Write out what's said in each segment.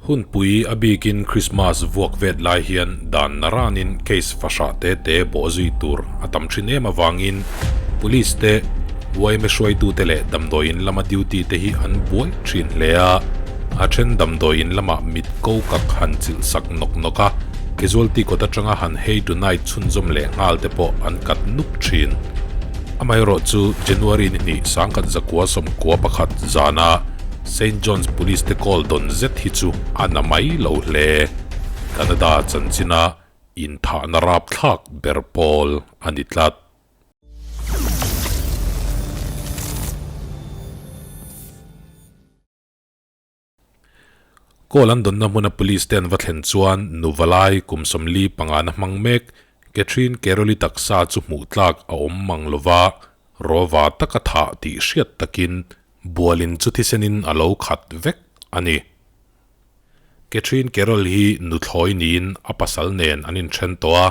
Hunpui a bikin Krismas vuak vet lai hian dan naranin case fahrah te te bawhzui tur a tam thin em avangin Police te, yma hruaitute leh damdawiin lama duty te hi an buai thin hle a, a then damdawiin lamah mit ko kak han chilh sak nawk nawk a, casualty kawt atanga han hei tonight chhunzawm leh nghal te pawh an kat nuk thin. Amaherawhchu January ni hnih 1991 zana Saint John's Police te call dawn zet hi chu a na mai lo hle. Canada chanchina inthahna rapthlak ber pawl a ni tlat. Call an dawnna hmuna Police te an va thlen chuan nu valai kum 45 na hmang mek Catherine Carroll-i taksa chu hmuh tlak a awm mang lova, rawva taka thah tih hriat takin Bualin chu thisenin a lo khat vek a ni. Catherine Carroll hi nuthlawi niin a pasal nen an inthen tawh a,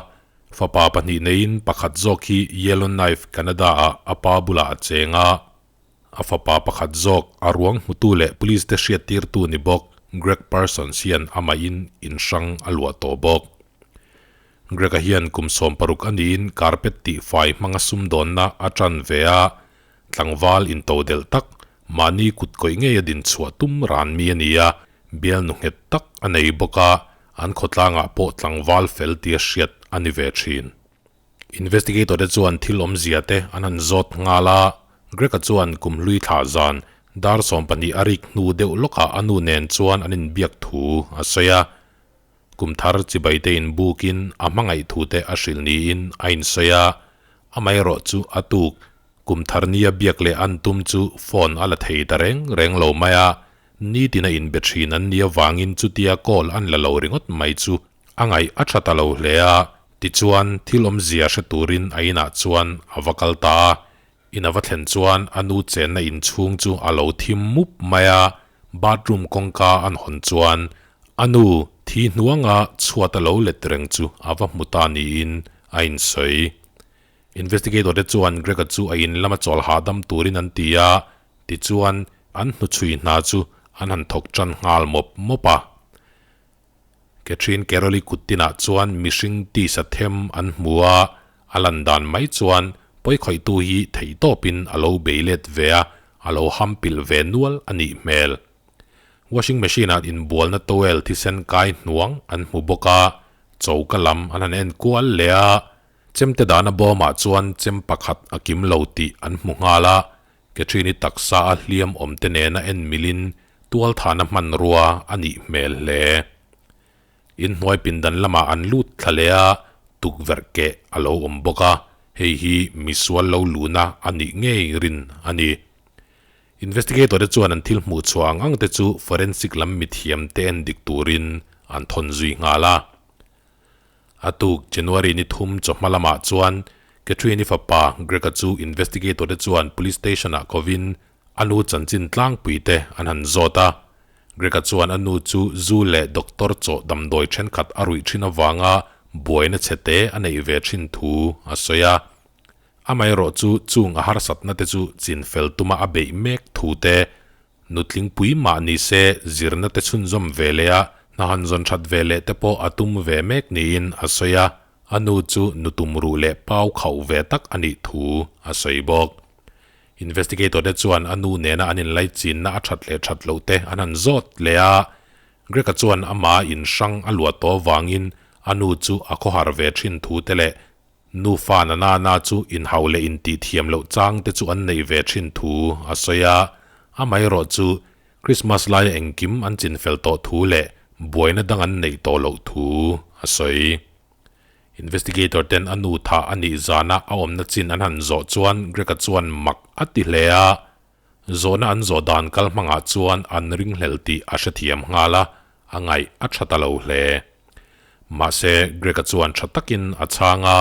fapa pahnih neiin pakhat zawk hi Yellowknife, Canada-ah a pa bulah a cheng a. A fapa pakhat zawk a ruang hmutu leh police te hriattirtu ni bawk Greg Parsons hian amahin in hrang a luah tawh bawk. Greg-a hian kum 60 a niin carpet tihfai hmanga sumdawnna a tan ve a, Tlangval intodelh tak, mahni kut kawih ngei a din chhuah tum ran mi a ni a, bialnu nghet tak a nei bawk a, an khawtlangah pawh tlangval fel tia hriat a ni ve thin. Investigator te chuan thil awmzia te an han zawt nghal a, Greg-a chuan kum hlui thlah zan dar 12 a rik hnu deuh lawkah a nu nen chuan an inbiak thu a sawi a, Kum thar chibai te inbukin a hmangaih thu te a hrilh niin a insawi a, amaherawh chu a tuk kum thar nia biak leh an tum chu phone a la thei ta reng reng lo mai a, nitin a inbe thin an nih avangin chutia call an la lo ringawt mai chu a ngaih a tha ta lo hle a, tichuan thil awmzia hre turin a inah chuan a va kal ta a, In a va thlen chuan a nu chenna inchhung chu a lo thim mup mai a, bathroom kawngka an hawn chuan a nu thi hnuanga chhuat a lo let reng chu a va hmu ta niin a insawi. Investigator te chuan Greg-a chu a in lama chawl hahdam turin an ti a, tichuan an hnuchhui hna chu an han thawk tan nghal mawp mawp a. Catherine Carroll-i kut tinah chuan mihring tisa them an hmu a, a lan dan mai chuan pawikhawihtu hi theihtawpin a lo bei let ve a, a lo ham pilh ve nual a nih hmel. Washing machine-ah inbualna towel thisen kai hnuang an hmu bawk a, choka lam an han en kual leh a, chemte dahna bawmah chuan chem pakhat a kim lo tih an hmu nghal a, Catherine-i taksa a hliam awmte nena en milin tualthahna hmanrua a nih hmel hle. Inhnuai pindan lamah an lut thla leh a, tukverh keh a lo awm bawk a, hei hi misual lo luhna a nih ngei rin a ni. Investigator te chuan an thil hmuh chhuah ang ang te chu forensic lam mithiam te en dik turin an thawn zui nghal a. A tuk January ni thum chawhma lamah chuan Catherine-i fapa Greg-a chu investigator te chuan police station-ah kovin a nu chanchin tlangpui te an han zawt a. Greg-a chuan a nu chu zu leh doctor chaw damdawi thenkhat a ruih thin avanga buaina chhe te a neih ve thin thu a sawi a. Amaherawh chu chung a harsatna te chu chinfel tuma a beih mek thu te Nutlingpui mah ni se zirna te chhunzawm ve leh a, hna han zawn that ve leh te pawh a tum ve mek niin a sawi a, a nu chu nu tumruh leh pau khauh ve tak a nih thu a sawi bawk. Investigator te chuan a nu nena an inlaichinna a that leh that loh te an han zawt leh a, Greg-a chuan amah inhrang a luah tawh avangin a nu chu a khawhar ve thin thu te leh Nufa na na na chu inhauh leh intih thiam loh chang te chu an neih ve thin thu a sawi a, amaherawh chu Christmas laia engkim an chinfel tawh thu leh buaina dang an neih tawh loh thu a sawi. Investigator ten a nu thah a nih zana a awmna chin an han zawh chuan Greg-a chuan mak a ti hle a, zawhna an zawh dan kal hmangah chuan an ringhlel tih a hrethiam nghal a, a ngaih a tha ta lo hle. Mahse, Greg-a chuan tha takin a chhang a,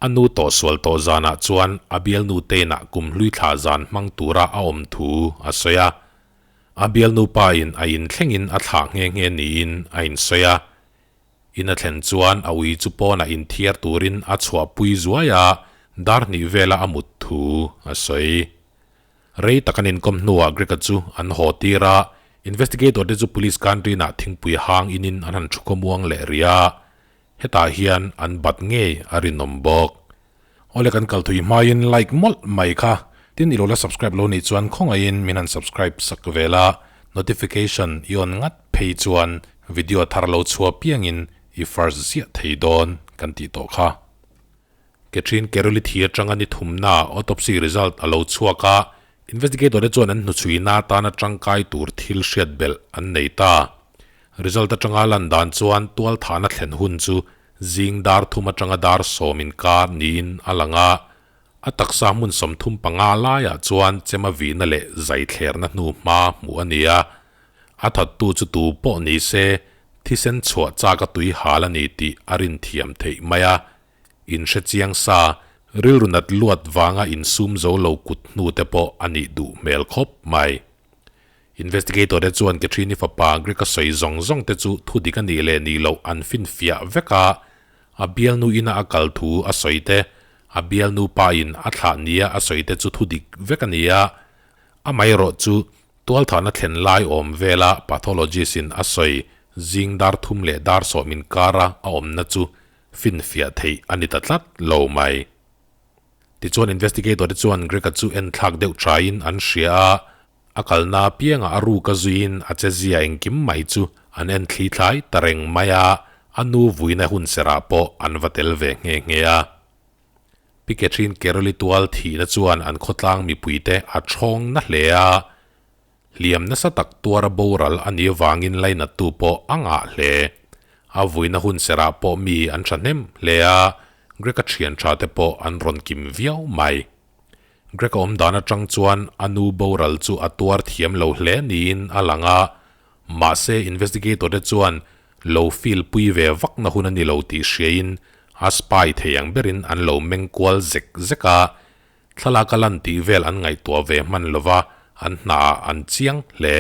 a nu tawhsual tawh zanah chuan a bialnu teinah kum hlui thlah zan hmang tura a awm thu a sawi a. A bialnu pa in a in thlengin a thlah nghe nghe niin a insawi a. In a thlen chuan a ui chu pawnah inthiar turin a chhuahpui zuai a, dar hnih vela a mut thu a sawi. Rei tak an inkawm hnuah Greg-a chu an haw tir a, Investigator te chu police canteen ah thingpui hang inin an han thu khawmuang leh rih a, hetah hian an bat ngei a rinawm bawk. Awle kan kal thui hmain like mawlh mai kha, tin i lo la subscribe lo nih chuan khawngaihin min han subscribe sak vel a, notification i on ngat phei chuan video thar lo chhuah piangin i first ziah thei dawn kan tih tawh kha. Catherine Caroli thi atanga ni thumna autopsy result a lo chhuak a, investigator te chuan an hnuchhuina atana tangkai tur thil hriat belh an nei ta. Result atanga lan dan chuan tualthahna thlen hun chu zing dar thum atanga dar sawm inkar niin a lang a, a taksa hmun 35 laiah chuan chema vihna leh zaithlerna hnu hma hmuh a ni a, a thattu chu tu pawh ni se thisen chhuah chak a tui hal a ni tih a rin thiam theih mai a, inhre chiang sa, rilru nat luat vanga insum zo lo kut hnu te pawh a nih duh hmel khawp mai. Investigator te chuan Catherine-i fapa Greg-a sawi zawng zawng te chu thu dik a nih leh nih loh an finfiah vek a, a bialnu ina a kal thu a sawi te, a bialnu pa in a thlah nia a sawi te chu thu dik vek a ni a, amaherawh chu tualthahna thlen lai awm vela pathologist in a sawi zing dar thum leh dar sawm inkara a awmna chu finfiah theih a ni ta tlat lo mai. Tichuan investigator te chuan Greg-a chu en thlak deuh thain an hria a, a kalna apiangah a ruk a zuiin a che zia engkim mai chu an en thli thlai ta reng mai a, a nu vuina hun serah pawh an va tel ve nghe nghe a. Pi Catherine Caroli tual thihna chuan an khawtlang mipuite a thawng na hle a, hliam nasa tak tuara boral a nih avangin lainattu pawh a ngah hle. A vuina hun serah pawh mi an thahnem hle a, Greg-a thian tha te pawh an rawn kim viau mai. Greg-a awm dan atang chuan a nu boral chu a tuar thiam lo hle niin a lang a, mahse investigator te chuan lo feel pui ve vakna hun a ni lo tih hriain a spy thei ang berin an lo meng kual zek zek a, Thlalak a lan tih vel an ngaihtuah ve hman lova an hnaah an chiang hle.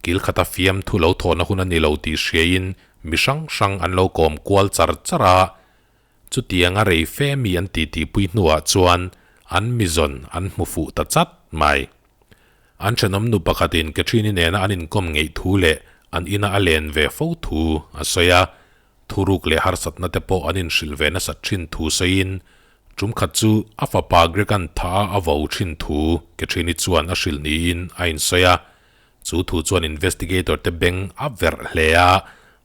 Kil khata fiam thu lo thawhna hun a ni lo tih hriain mi hrang hrang an lo kawm kual char char a. Chutianga rei fe mi an titipui hnuah chuan an mizawn an hmu fuh ta chat mai. An thenawm nu pakhatin Catherine-i nena an inkawm ngeih thu leh an ina a len ve fo thu a sawi a. Thuruk leh harsatna te pawh an inhrilh ve nasat thin thu sawiin, tum khat chu a fapa Greg-a'n tha a vo thin thu Catherine-i chuan a hrilh niin a insawi a. Chu thu chuan investigator te beng a verh hle a,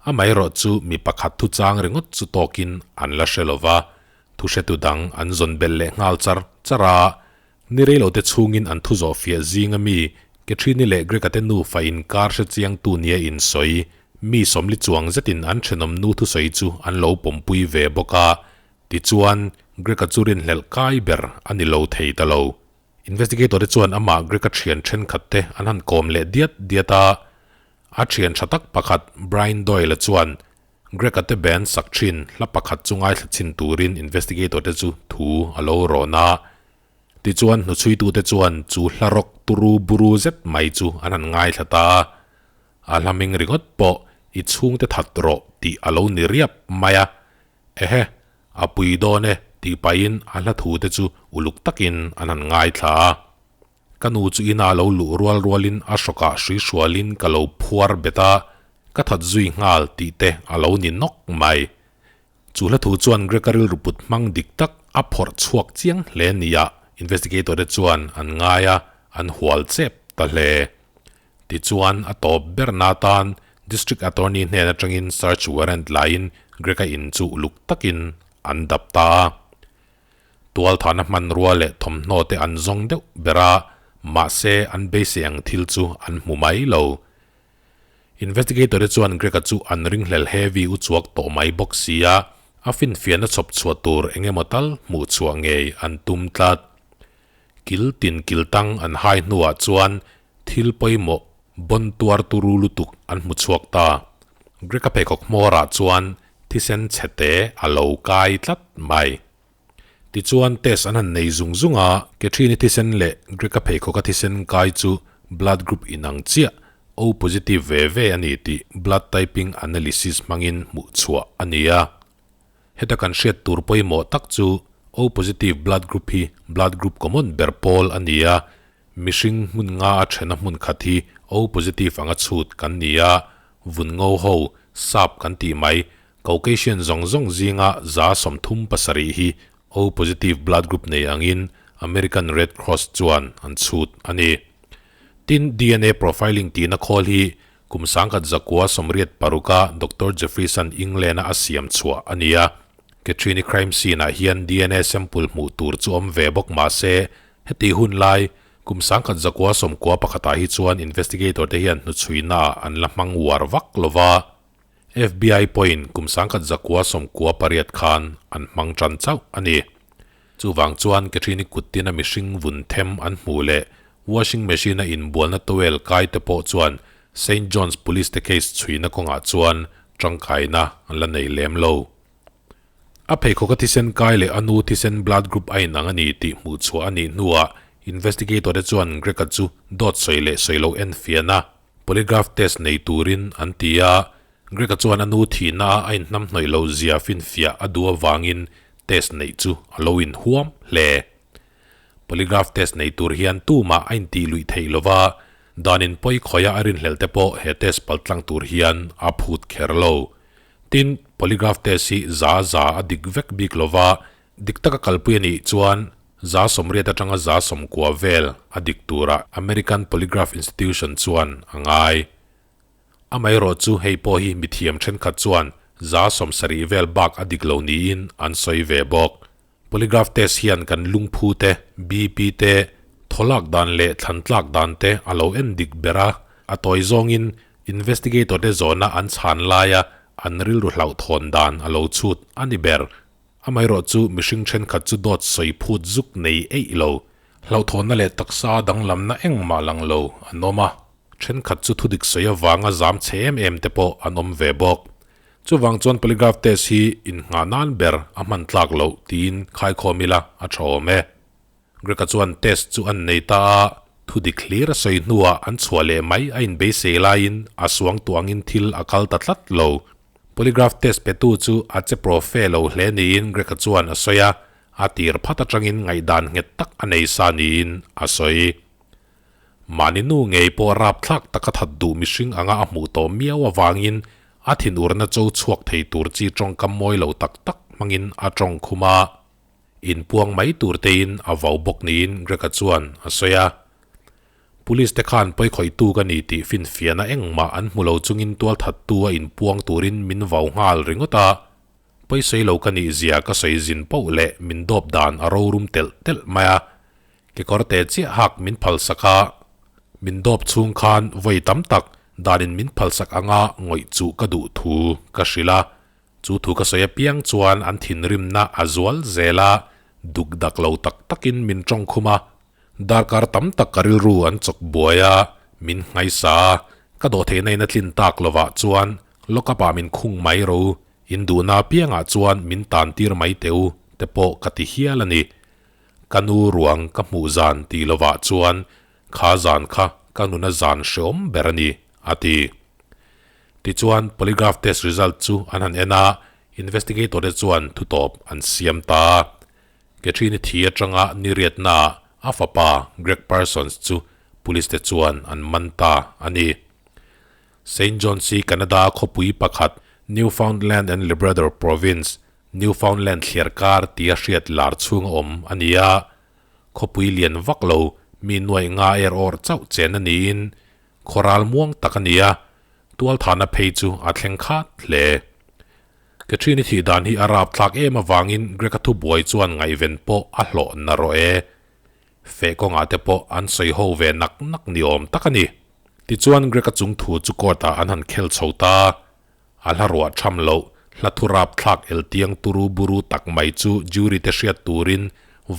amaherawh chu mi pakhat thu chang ringawt chu tawkin an la hre lova, thuhretu dang an zawn belh leh nghal char char a. Ni rei lote chhungin an thu zawh fiah zinga mi Catherine-i leh Greg-a te nufa inkar hre chiangtu nia insawi, mi sawmli chuang zetin an thenawm nu thusawi chu an lo pawmpui ve bawk a, tichuan Greg-a chu rinhlelh kai ber a ni lo thei ta lo. Investigator te chuan amah Greg-a thian thenkhat te an han kawm leh diat diat a, a thian tha tak pakhat Brian Doyle-a chuan Greg-a te band sak thin hla pakhat chu ngaithla chhin turin investigator te chu thu a lo rawn a. Tichuan hnuchhuitute chuan chu hla rawk turu buru zet mai chu an han ngaithla ta a, a hla hming ringawt pawh i chhungte that rawh tih a lo ni riap mai a, ehe, a pui dawn e tih pahin a hla thute chu uluk takin an han ngaithla a. Ka nu chu ina lo luh rual rualin a hrawkah hrui hrualin ka lo phuar bet a, ka that zui nghal tih te a lo ni nawk mai. Chu hla thu chuan Greg-a rilru put hmang dik tak a phawrh chhuak chiang hle nia investigator te chuan an ngai a, an hual chep ta hle. Tichuan a tawp berna atan District Attorney hnen atangin search warrant laiin Greg-a in chu uluk takin an dap ta a. Tualthahna hmanrua leh thawmhnaw te an zawng deuh ber a, mahse an beisei ang thil chu an hmu mai lo. Investigator te chuan Greg-a chu an ringhlel heavy u chuak tawh mai bawk si a, a finfiahna chhawp chhuah tur eng emaw tal hmuh chhuah ngei an tum tlat. Kil tin kil tang an hai hnuah chuan thil pawimawh bawn tuar turu lutuk an hmu chhuak ta. Greg-a pheikhawk hmawrah chuan thisen chhete a lo kai tlat mai. Tichuan test an han nei zung zung a, Catherine-i thisen leh Greg-a pheikhawka thisen kai chu blood group inang chiah, O positive ve ve a ni tih blood typing analysis hmangin hmuh chhuah a ni a. Heta kan hriat tur pawimawh tak chu O positive blood group hi blood group common ber pawl a ni a. Mihring hmun nga a thena hmun khat hi O positive anga chhut kan ni a, vun ngo ho, sap kan tih mai, Caucasian zawng zawng zinga 37% hi O positive blood group nei angin American Red Cross chuan an chhut a ni. Tin, DNA profiling tihna khawl hi kum 1986-a Doctor Jeffries-a'n England-a a siam chhuah a ni a. Catherine-i crime scene-ah hian DNA sample hmuh tur chu awm ve bawk mah se, heti hun lai kum 1991-ah hi chuan investigator te hian hnuchhuina-ah an la hmang uar vak lo va. FBI pawhin kum 1998 khan an hmang tan chauh a ni. Chuvang chuan Catherine-i kuttin a mihring vun them an hmuh leh washing machine-a inbualna towel kai te pawh chuan Saint John's Police te case chhuina kawngah chuan tangkaina an la nei lem lo. A pheikhawk a thisen kai leh a nu thisen blood group a inang a ni tih hmuh chhuah a nih hnuah investigator te chuan Greg-a chu dawt sawi leh sawi lo enfian a, polygraph test nei turin an ti a, Greg-a chuan a nu thihna a a inhnamhnawih loh zia finfiah a duh avangin test neih chu a lo inhuam hle. Polygraph test nei tur hian tumah a intih luih theih lova, danin pawi khawia a rinhlelh te pawh he test paltlang tur hian a phut kher lo. Tin, polygraph test hi za za a dik vek bik lova, dik taka kalpui a nih chuan 80% atanga 90% vel a dik tura American Polygraph Institution chuan a ngai. Amaherawh chu hei pawh hi mithiam thenkhat chuan 70% vel bak a dik lo niin an sawi ve bawk. Polygraph test hian kan lungphu te, BP te, thawlak dan leh thlan tlak dan te a lo en dik ber a, a tawi zawngin investigator te zawhna an chhan laia an rilru hlauhthawn dan a lo chhut a ni ber. Amaherawh chu mihring thenkhat chu dawt sawi phut zuk nei eih lo, hlauhthawnna leh taksa danglamna engmah lang lo an awm a, thenkhat chu thudik sawi avanga zam chhe em em te pawh an awm ve bawk. Chuvang chuan polygraph test hi innghah nan ber a hman tlak loh tiin khaikhawm ila a tha awm e. Greg-a chuan test chu an nei ta a, thu dik hlir a sawi hnuah an chhuah leh mai a inbeisei laiin a suang tuah angin thil a kal ta tlat lo. Polygraph test petu chu a che profe lo hle niin Greg-a chuan a sawi a, a tir phat atangin ngaihdan nghet tak a nei sa niin a sawi. Mahni nu ngei pawh rapthlak taka that duh mihring anga a hmuh tawh miau avangin a thinurna cho chhuak thei tur chi tawngkam mawi lo tak tak hmangin a tawng khum a. Inpuang mai tur tein a vau bawk niin Greg-a chuan a sawi a. Police te khan pawikhawihtu ka ni tih finfiahna engmah an hmu lo chungin tualthattu a inpuang turin min vau nghal ringawt a. Pawisawi lo ka nih zia ka sawi zin poh leh min dawp dan a rorum telh telh mai a. Kekawr te chiah hak min phalsak a, min dawp chhung khan vawi tam tak danin min phalsak anga ngawih chuh ka duh thu ka hrilh a, chu thu ka sawi apiang chuan an thinrimna a zual zel a, duk dak lo tak takin min tawng khum a, darkar tam tak ka rilru an chawk buai a, min nghaisa a, ka dawhtheihna in a tlin tak lovah chuan lock-up ah min khung mai ro, in duhna apiangah chuan min tan tir mai teh u te pawh ka ti hial a ni. Ka nu ruang ka hmuh zan tih lovah chuan kha zan kha ka nuna zan hreawm ber a ni, a ti. Tichuan, polygraph test result chu an han en a, investigator te chuan thutawp an siam ta. Catherine-i thi atanga niriatnaah a fapa Greg Parsons chu police te chuan an man ta a ni. Saint John's hi Canada khawpui pakhat Newfoundland and Labrador province, Newfoundland thliar kar tia hriat lar chhung a awm a ni a, khawpui lian vak lo mi nuaih nga er awr chauh chen a niin khawral muang tak a ni a, tualthahna phei chu a thleng khat hle. Catherine-i thih dan hi a rap thlak em avangin Greg-a thubuai chuan ngaihven pawh a hlawh na rawh e. Feh kawngah te pawh an sawi ho ve nak nak ni awm tak a ni. Tichuan Greg-a chung thu chu court-ah an han khel chho ta. A hla ruah tham loh, hla thu rap thlak el tiang turu buru tak mai chu jury te hriat turin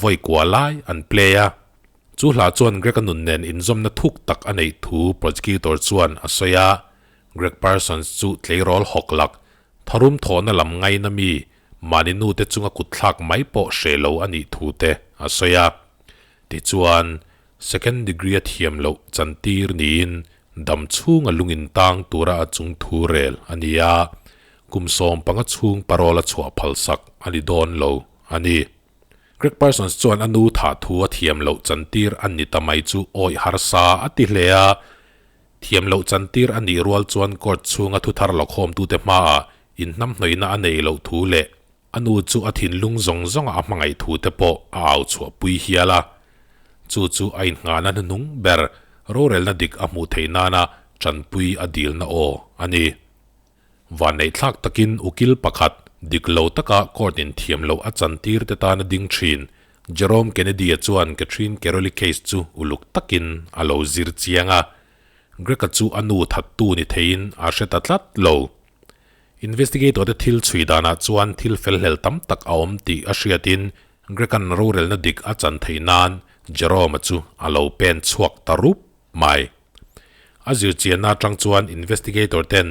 vawi kua lai an play a. Chu hla chuan Greg-a nun nen inzawmna thuk tak a neih thu prosecutor chuan a sawi a. Greg Parsons chu tleirawl hawk lak, tharum thawhna lam ngaina mi, mahni nu te chunga kut thlak mai pawh hreh lo a nih thu te a sawi a. Tichuan, Second degree a thiam loh chantir niin dam chhunga lungin tang tura a chung thu rel a ni a, kum 15 chhung parole a chhuah phalsak a ni dawn lo a ni. Greg Parsons chuan a nu thah thu a thiam loh chantir a ni ta mai chu awih harsa a ti hle a. Thiam loh chantir a nih rual chuan court chhunga thuthar lawkhawmtute hmaah inhnamhnawihna a neih loh thu leh a nu chu a thinlung zawng zawnga a hmangaih thu te pawh a au chhuahpui hial a. Chu chu a innghahna hnuhnung ber rorelna dik a hmuh theih nana tanpui a dilna aw a ni. Vanneihthlak takin ukil pakhat dik lo taka court in thiam loh a chantir te tana ding thin Jerome Kennedy-a chuan Catherine Caroli case chu uluk takin a lo zir chiang a. Greg-a chu a nu thattu ni theiin a hre ta tlat lo. Investigator te thil chhui danah chuan thil felhlel tam tak a awm tih a hriatin Greg-a'n rorelna dik a chan theih nan Jerome-a chu a lo pen chhuak ta rup mai. A zirchianna atang chuan investigator ten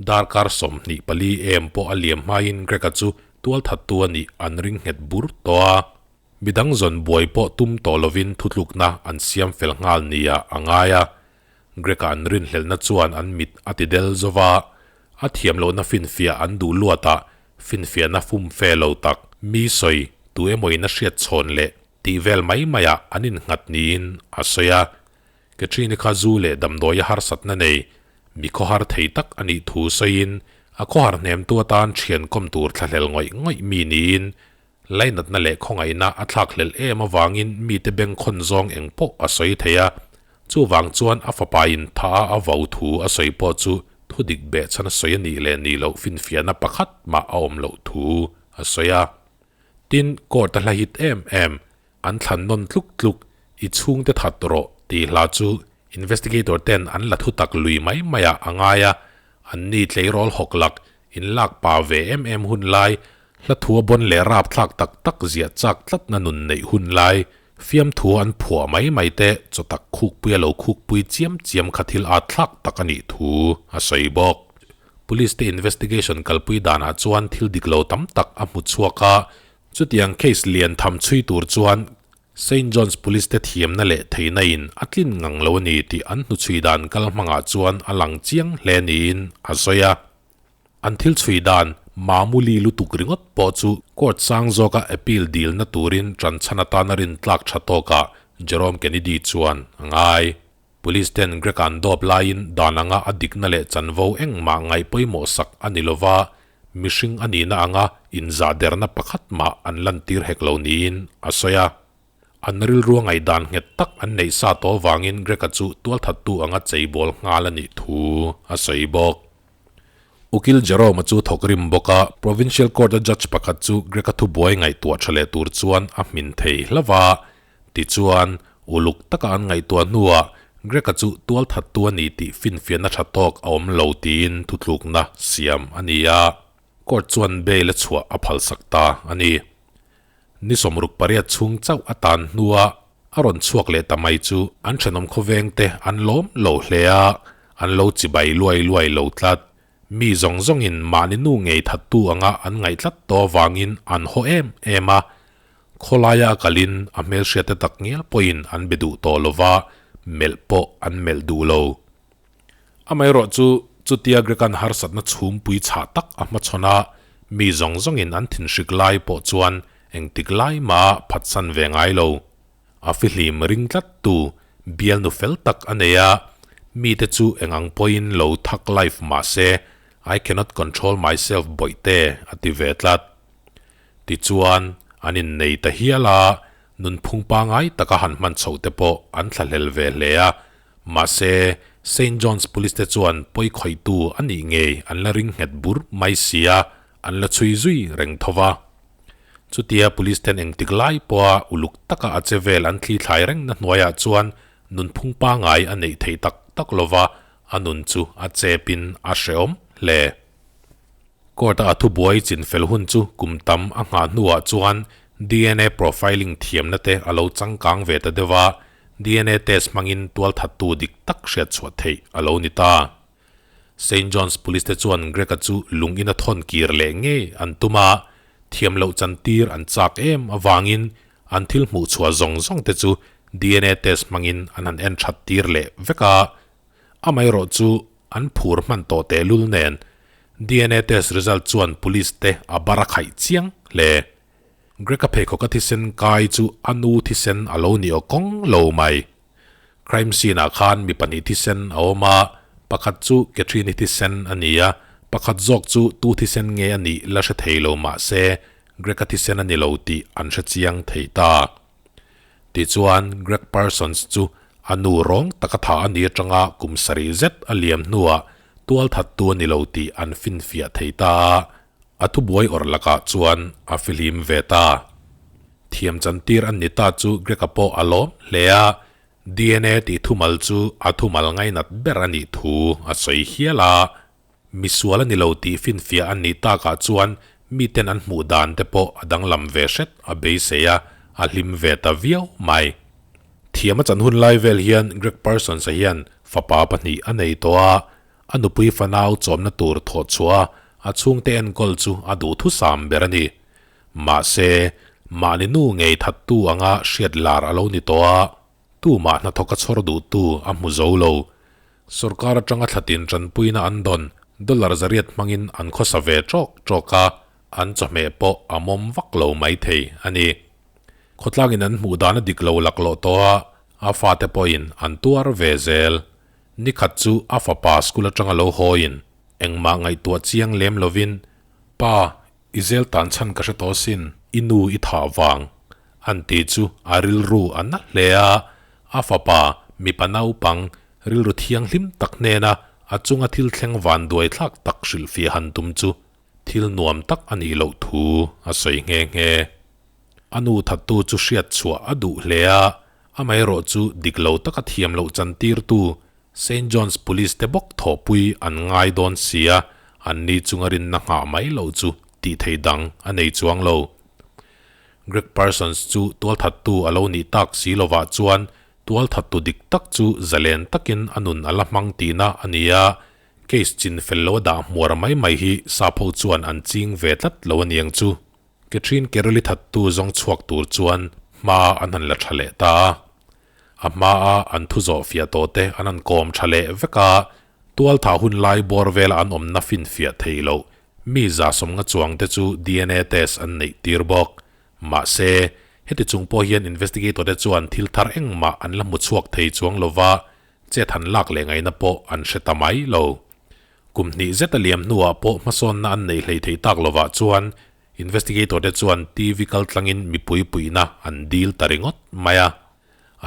darkar 24 em pawh a liam hmain Greg-a chu tualthattu a nih an ring nghet bur tawh a. Midang zawn buai pawh tum tawh lovin thutlukna an siam fel nghal nia a ngai a. Greg-a an rinhlelhna chuan an mit a ti del zo va, a thiam lohna finfiah an duh luatah finfiahna fumfe lo tak mi sawi tu emawin a hriat chhawn leh tih vel mai maiah an innghat niin a sawi a. Catherine-i kha zu leh damdawi a harsatna nei, mi khawhar thei tak a nih thu sawiin a khawhar hnemtu atan thian kawm tur thlahlel ngawih ngawih mi niin lainatna leh khawngaihna a thlakhlelh em avangin mite bengkhawn zawng eng pawh a sawi thei a, chuvang chuan a fapa in tha a a vo thu a sawi pawh chu thu dik behchhan a sawi a nih leh nih loh finfiahna pakhat mah a awm loh thu a sawi a. Tin, court a hla hit em em. An thlan nawn tluk tluk, i chhungte that rawh tih hla chu investigator ten an la thutak lui mai mai ah a ngai a, an ni tleirawl hawk lak, in lak pa ve em em hun lai, hla thua bawn leh rap thlak tak tak ziah chak tlatna nun neih hun lai, fiamthu an phuah mai mai te chaw tak khukpui a lo khukpui chiam chiam kha thil at thlak tak a nih thu a sawi bawk. Police te investigation kalpui danah chuan thil dik lo tam tak a hmu chhuak a, Chutiang case lian tham chhui tur chuan Saint John's Police te thiamna leh theihna in a tlin ngang lo a ni tih an hnuchhui dan kal hmangah chuan a lang chiang hle niin a sawi a. An thil chhui dan mamuli lutuk ringawt pawh chu court sang zawka appeal dilna turin tanchhan atana rintlak tha tawkah Jerome Kennedy chuan a ngai. Police ten Greg an dawp laiin dan anga a dikna leh chanvo engmah ngaih pawimawh sak a ni lova, mihring a nihna anga inzahderna pakhat mah an lantir hek lo niin a sawi a. An rilrua ngaihdan nghet tak an neih sa tawh avangin Greg-a chu tualthattu anga cheibawl nghal a nih thu a sawi bawk. Ukil Jerome-a chu thawk rim bawk a, Provincial Court-a judge pakhat chu Greg-a thubuai ngaihtuah tha leh tur chuan a hmin thei hlauh a. Tichuan, uluk taka an ngaihtuah hnuah Greg-a chu tualthattu a ni tih finfiahna tha tawk a awm lo tiin thutlukna siam a ni a, court chuan bail a chhuah a phalsak ta a ni. Ni 68 chhung chauh a tan hnua a rawn chhuak leh ta mai chu an thenawm khawvengte an lawm lo hle a, an lo chibai luai luai lo tlat. Mi zawng zawngin mahni nu ngei thattu anga an ngaih tlat tawh avangin an haw em em a, Khawlaia a kalin a hmelhriatte tak ngial pawhin an be duh tawh lo va, melh pawh an melh duh lo. Amaherawh chu, chutia Grekan harsatna chhumpui chhah tak a hmachhawn a, mi zawng zawngin an thinhrik lai pawh chuan engtik lai mah phatsan ve ngai lo. A fihlim ring tlattu bialnu fel tak a nei a, mite chu eng ang pawhin lo thak life mah se, I cannot control myself bawihte a ti ve tlat. Tichuan, an innei ta hial a, nunphung pangngai taka han hman chhoh te pawh an thlahlel ve hle a. Mahse, Saint John's Police te chuan pawi khawihtu a nih ngei an la ring nghet bur mai si a, an la chhui zui reng tho va. Chutia Police ten engtik lai pawha uluk taka a che vel an thli thlai rengna hnuaiah chuan nunphung pangngai a neih theih tak tak lova, a nun chu a chepin a hrehawm hle. Court-a a thubuai chinfel hun chu kum tam a nghah hnuah chuan dna profiling thiamna te a lo changkang ve ta deuh a, dna test hmangin tualthattu dik tak hriatchhuah theih a lo ni ta. Saint John's Police te chuan Greg-a chu lung ina thawn kir leh ngei an tum a, thiam loh chantir an chak em avangin an thil hmuhchhuah zawng zawng te chu dna test hmangin an han en that tir leh vek a, Amaherawh chu an phur hman tawh tehlul nen dna test result chuan police te a bar a khaih chiang hle. Greg-a pheikhawka thisen kai chu a nu thisen a lo ni aw kawng lo mai. Crime scene ah khan mi pahnih thisen a awm a, pakhat chu Catherine-i thisen a ni a, pakhat zawk chu tu thisen nge a nih la hre thei lo mah se Greg-a thisen a ni lo tih an hre chiang thei ta. Tichuan Greg Parsons chu a nu rawng taka tha a ni atanga kum sarih zet a liam hnuah tualthattu a ni lo tih an finfiah thei ta a, a thubuai awrh lakah chuan a fihlim ve ta. Thiam chantir an ni ta chu Greg-a pawh a lawm hle a, DNA tih thumal chu a thumal ngainat ber a nih thu a sawi hial a. Misual a ni lo tih finfiah an nih takah chuan miten an hmuh dan te pawh a danglam ve hret a beisei a, a hlim ve ta viau mai. Thiam a chan hun lai vel hian Greg Parsons-a hian fapa pahnih a nei tawh a, a nupui fanau chawmna tur thawh chhuah a, a chhungte enkawl chu a duhthusam ber a ni. Mahse, mahni nu ngei thattu anga hriat lar a lo ni tawh a, tumah hnathawk a chhawr duhtu a hmu zo lo. Sorkar atanga thlatin tanpuina an dawn dollar zariat hmangin an khawsa ve tawk tawk a, an chawhmeh pawh a mawm vak lo maithei a ni. Khawtlangin an hmuh dan a dik lo laklawh tawh a, a fate pawhin an tuar ve zel. Nikhat chu a fapa school atanga lo hawiin engmah ngaihtuah chiang lem lovin, Pa, i zel tan chhan ka hre tawh sin, i nu i thah vang, an ti chu a rilru a na hle a, a fapa mipa naupang rilru thianghlim tak hnena a chunga thil thleng van duai thlak tak hrilhfiah han tum chu thil nuam tak a nih loh thu a sawi nghe nghe. A nu thattu chu hriat chhuah a duh hle a, amaherawh chu dik lo taka thiam loh chantirtu Saint John's Police te bawk thawhpui an ngai dawn si a, anni chunga rinna nghah mai loh chu tih thei dang a nei chuang lo. Greg Parsons chu tualthattu a lo nih tak si lovah chuan tualthattu dik tak chu zalen takin a nun a la hmang tihna a ni a, case chin fel lo a dah hmuar mai mai hi sapho chuan an ching ve tlat lo a niang chu. Catherine Carroll-i thattu zawng chhuak tur chuan hma an han la tha leh ta a. A hmaa an thu zawh fiah tawh te an han kawm tha leh vek a, tualtha hun lai bawr vela an awmna finfiah thei loh mi za sawmnga chuang te chu DNA test an neih tir bawk. Mahse, heti chung pawh hian investigator te chuan thil thar engmah an la hmu chhuak thei chuang lova, chet han lak leh ngaihna pawh an hre ta mai lo. Kum hnih zet a liam hnuah pawh hmasawnna an neih hlei thei tak lovah chuan Investigator te chuan TV kal tlangin mipui puihna an dil ta ringawt mai a.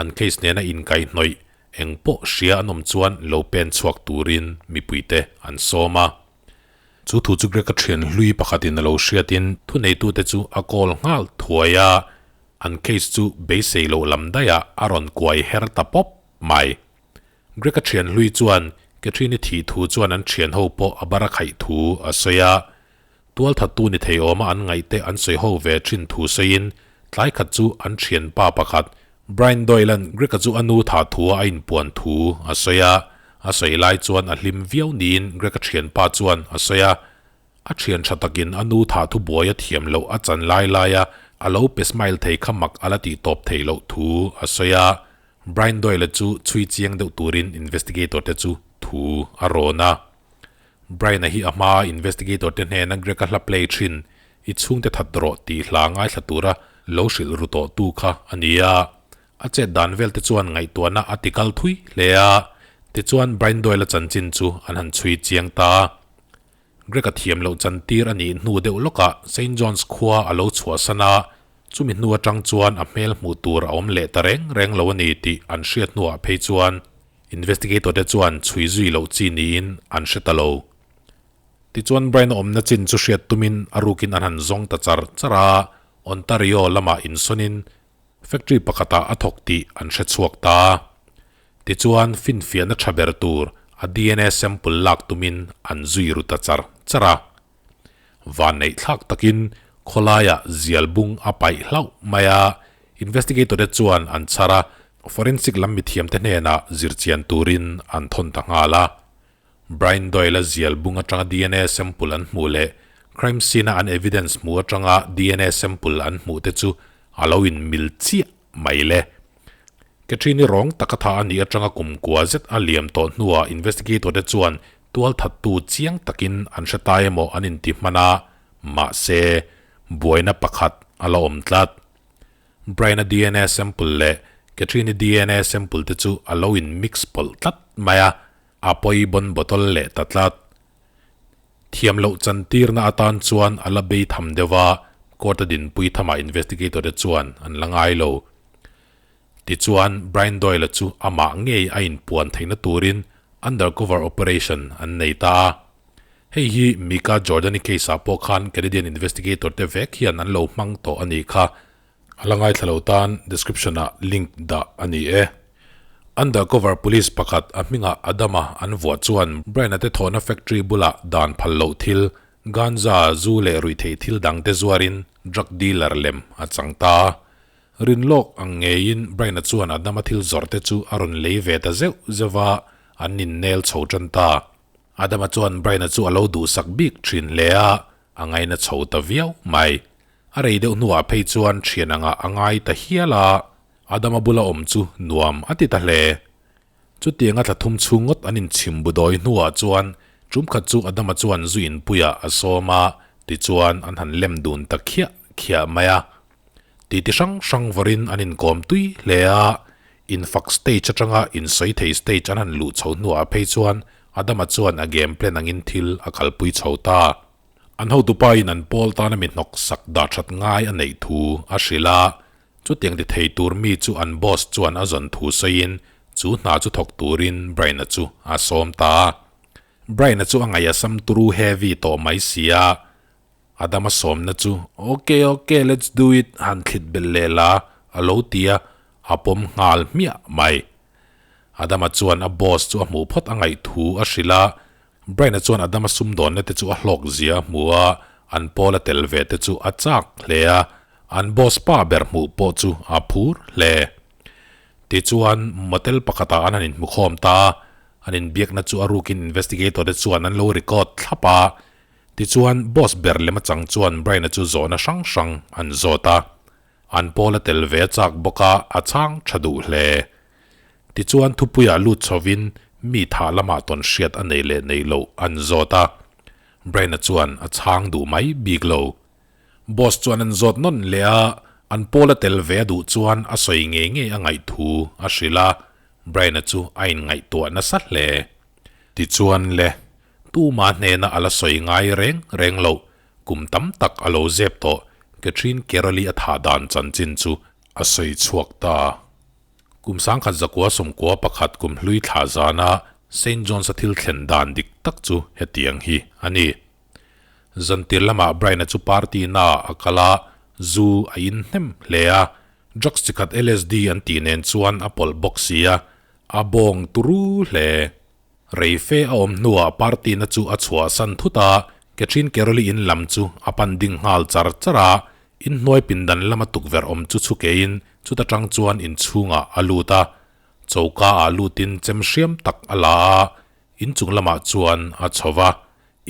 An case nena inkaihhnawih eng pawh hria an awm chuan lo pen chhuak turin mipuite an sawm a. Chu thu chu Greg-a thian hlui pakhatin a lo hriatin thuneitute chu a call nghal thuai a, an case chu beisei loh lam daihah a rawn kuai her ta pawp mai. Greg-a thian hlui chuan Catherine-i thih thu chuan an thian ho pawh a bar a khaih thu a sawi a. Tualthattu ni thei awma an ngaihte an sawi ho ve thin thu sawiin tlai khat chu an thianpa pakhat Brian Doyle-a'n Greg-a chu a nu thah thua a inpuan thu a sawi a. A sawi lai chuan a hlim viau niin Greg-a thianpa chuan a sawi a. A thian tha takin a nu thah thu buai a thiam loh a chan lai laia a lo pe smile thei kha mak a la tih tawp theih loh thu a sawi a. Brian Doyle-a chu chhui chiang deuh turin investigator te chu thu a rawn a. Brian-a hi a hmaa investigator te hnena Greg-a hla play thin, I chhungte that rawh tih hla ngaithla tura lo hrilh ru tawh tu kha a ni a. A chet dan vel te chuan ngaihtuahna a ti kal thui hle a, tichuan Brian Doyle-a chanchin chu an han chhui chiang ta a. Greg-a thiam loh chantir a nih hnu deuh lawkah Saint John's khua a lo chhuahsan a, chumi hnu atang chuan a hmel hmuh tur a awm leh ta reng reng lo a ni tih an hriat hnuah phei chuan Investigator te chuan chhui zui loh chi niin an hre ta lo. Tichuan Brian a awmna chin chu hriat tumin a rukin an han zawng ta char char a, Ontario lamah insawnin factory pakhatah a thawk tih an hre chhuak ta. Tichuan finfiahna tha ber tur a dna sample lak tumin an zui ru ta char char a. Vanneih thlak takin khawlaiah zial bung a paih hlauh mai a, investigator te chuan an chhar a, forensic lam mithiamte hnenah zirchian turin an thawn ta nghal a. Brian Doyle-a zial bung atanga dna sample an hmuh leh crime scene-a an evidence hmuh atanga dna sample an hmuh te chu a lo inmil chiah mai le. Catherine-i rawng taka tha a nih atanga kum kua zet a liam tawh hnuah investigator te chuan tualthattu chiang takin an hre ta emaw an inti hman a, mahse, buaina pakhat. a la awm tlat. Brian-a dna sample leh Catherine-i dna sample te chu a lo in mix pawlh tlat mai a, a pawi bawn bottle leh ta tlat. Thiam loh chantirna atan chuan a la bei tham deuh a, court-a dinpui thamah investigator te chuan an la ngai lo. Tichuan, Brian Doyle-a chu amah ngei a inpuan theihna turin undercover operation an nei ta a. Hei hi Mika Jordan-i case-ah pawh khan Canadian investigator te vek hian an lo hmang tawh a nih kha. A la ngaithla lo tan description-ah link dah a ni e. Undercover police pakhat a hmingah Adama an vuah chuan Brian-a te thawhna factory bulah dan phal loh thil, ganja, zu leh ruihtheih thil dangte zuarin drug dealer lem a chang ta. Rinlawk ang ngeiin Brian-a chuan Adama thil zawrh te chu a rawn lei ve ta zeuh zeuh va, an innel chho tan ta. Adama chuan Brian-a chu a lo duhsak bik thin hle a, a ngaina chho ta viau mai. A rei deuh hnuah phei chuan thian angah a ngai ta hial a, Adama bula awm chu nuam a ti ta hle. Chutianga thla thum chhung ngawt an inchhim bu dawi hnuah chuan tum khat chu Adama chuan zu inpuiah a sawm a, tichuan an han lem dun ta khiah khiah mai a. Titi hrang hrang vawrin an inkawm tui hle a, infak stage atanga insawi thei stage an han luh chho hnuah phei chuan Adama chuan a game plan angin thil a kalpui chho ta. An hotupa in an pawl tana mi hnawk sak dah that ngai a neih thu a hrilh a, chutiang ti thei tur mi chu an boss chuan a zawn thu sawiin chu hna chu thawk turin Brian-a chu a sawm ta a. Brian-a chu a ngaih a sam turu heavy tawh mai si a, Adama sawmna chu, Ok, ok, let's do it, han thlit belh leh la, a lo ti a, a pawm nghal hmiah mai. Adama chuan a boss chu a hmuh phawt a ngaih thu a hrilh a, Brian-a chuan Adama sumdawnna te chu a hlawk zia a hmu a, an pawl a tel ve te chu a chak hle a, an boss pa ber hmuh pawh chu a phur hle. Tichuan, motel pakhatah an han inhmukhawm ta a, an inbiakna chu a rukin investigator te chuan an lo record thlap a, Tichuan, boss ber lem atang chuan Brian-a chu zawhna hrang hrang an zawt a. An pawl a tel ve a chak bawk a, a chhang tha duh hle. Tichuan, thupuiah lut chhovin mi thah lamah tawn hriat a nei leh nei loh an zawt a. Brian-a chuan a chhang duh mai bik lo. Boss chuan an zawt nawn leh a, an pawl a tel ve a duh chuan a sawi ngei ngei a ngaih thu a hrilh a. Brian-a chu a inngaihtuah nasa hle. Tichuan le, Tuma hnena a la sawi ngai reng reng loh, kum tam tak a lo zep tawh, Catherine Carroll-i a thah dan chanchin chu a sawi chhuak ta. Kum sangkhat zakua sawmkua pakhat kum hlui thla zana Saint John's-a thil thlen dan dik tak chu hetiang hi a ni. Zantir lamah Brian-a chu party naah a kal a, zu a in hnem hle a, drugs chi khat LSD an tih nen chuan a pawlh bawk si a, a bawng turu hle. Rei fe a awm hnuah party na chu a chhuah san thut a, Catherine Caroli in lam chu a pan ding nghal char char a, inhnuai pindan lama tukverh awm chu chhukeiin chuta tang chuan inchhungah a lut a, choka ah lutin chem hriam tak a la a, inchung lamah chuan a chho va,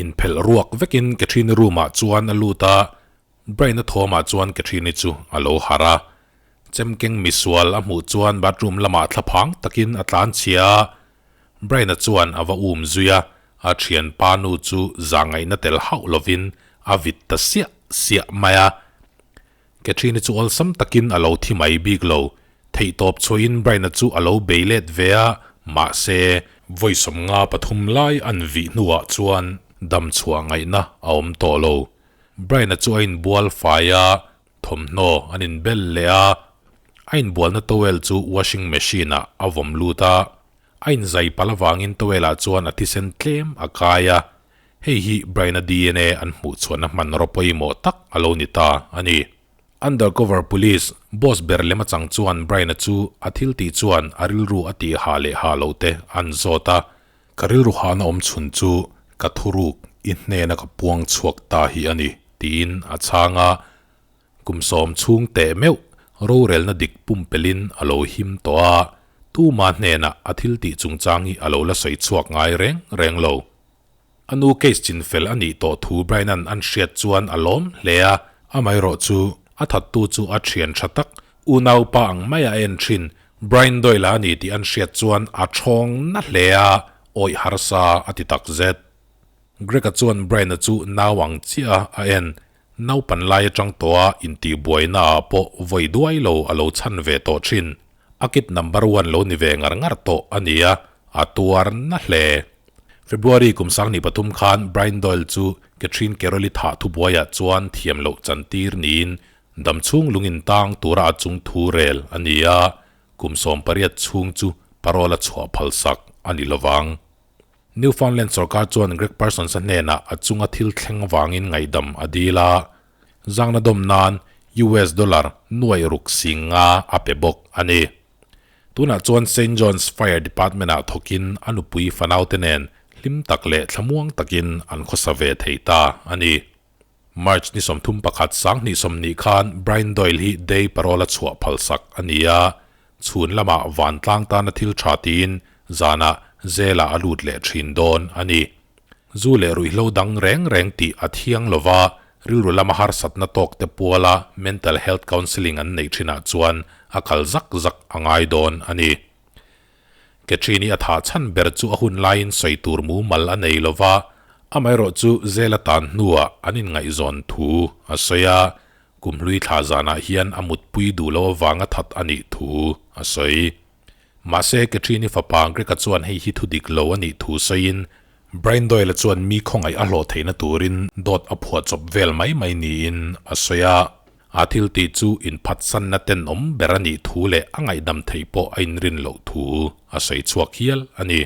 inphelh ruak vekin Catherine room ah chuan a lut a, Brain a thawmah chuan Catherine-i chu a lo harh a. Chemkeng misual a hmuh chuan bathroom lamah thlaphang takin a tlan chhia a. Brain-a chuan a va um zui a, a thianpa nu chu zahngaihna tel hauh lovin a vit ta siah siah mai a. Catherine-i chu awlsam takin a lo thi mai bik lo. Theihtawp chhuahin Brain-a chu a lo bei let ve a, mahse, vawi sawmnga pathum lai an vih hnuah chuan damchhuah ngaihna a awm tawh lo. Brian-a chu a inbual fai a, thawmhnaw an inbel leh a, a inbualna towel chu washing machine-ah a vawm lut a, a inzai palh avangin towel-ah chuan a thisen tlem a kai a, hei hi Brian-a dna an hmuh chhuahna hmanraw pawimawh tak a lo ni ta a ni. Undercover police boss ber lem atang chuan Brian-a chu a thil tih chuan a rilru a tih ha leh ha lo te an zawt a, Ka rilru hahna awm chhun chu ka thuruk i hnena ka puang chhuak ta hi a ni, tiin a chhang a. Kum sawm chhung teh meuh rorelna dik pumpelhin a lo him tawh a, tuma hnenah a thil tih chungchang hi a lo la sawi chhuak ngai reng reng lo. A nu case chinfel a nih tawh thu Brian-a'n an hriat chuan a lawm hle a, amaherawh chu a thattu chu a thian tha tak Unaupa ang mai a en thin, Brian Doyle-a a ni tih an hriat chuan a thawng na hle a, awih harsa a ti tak zet. Greg-a chuan Brian-a chu nau ang chiah a en. Naupan lai atang tawha intihbuainaah pawh vawi duai lo a lo chhan ve tawh thin. A kit number one lo ni ve ngar ngar tawh a ni a, a tuar na hle. February kum 2003 khan Brian Doyle chu Catherine Carroll-i thah thubuaiah chuan thiam loh chantir niin damchhung lungin tang tura a chung thu rel a ni a, kum 18 chhung chu parole a chhuah phalsak a ni lovang. Newfoundland sorkar chuan Greg Parsons-a hnenah a chunga thil thleng vangin ngaihdam a dil a, zangna dawm nan US dollar nuaih ruk sing nga a pe bawk a ni. Tunah chuan Saint John's Fire Department-ah thawkin a nupui fanaute nen hlim tak leh thlamuang takin an khawsa ve thei ta a ni. March ni 31 2020 khan Brian Doyle hi day parole a chhuah phalsak a ni a, chhun lamah vantlang tana thil tha tiin zanah jail-ah a lut leh thin dawn a ni. Zu leh ruihhlo dang reng reng tih a thiang lova, rilru lama harsatna tawk te puala mental health counselling an neih thinah chuan a kal zak zak a ngai dawn a ni. Catherine-i a thah chhan ber chu a hun laiin sawi tur mumal a nei lova, amaherawh chu Zela tan hnuah an inngaihzawn thu a sawi a, kumhlui thla zanah hian a mutpui duh lo avanga that a nih thu a sawi. Mahse, Catherine-i fapa Greg-a chuan hei hi thu dik lo a nih thu sawiin, Brian Doyle-a chuan mi khawngaih a hlawh theihna turin dawt a phuahchawp vel mai mai niin a sawi a. A thil tih chu inphatsanna tenawm ber a nih thu leh a ngaihdam theih pawh a inrin loh thu a sawi chhuak hial a ni.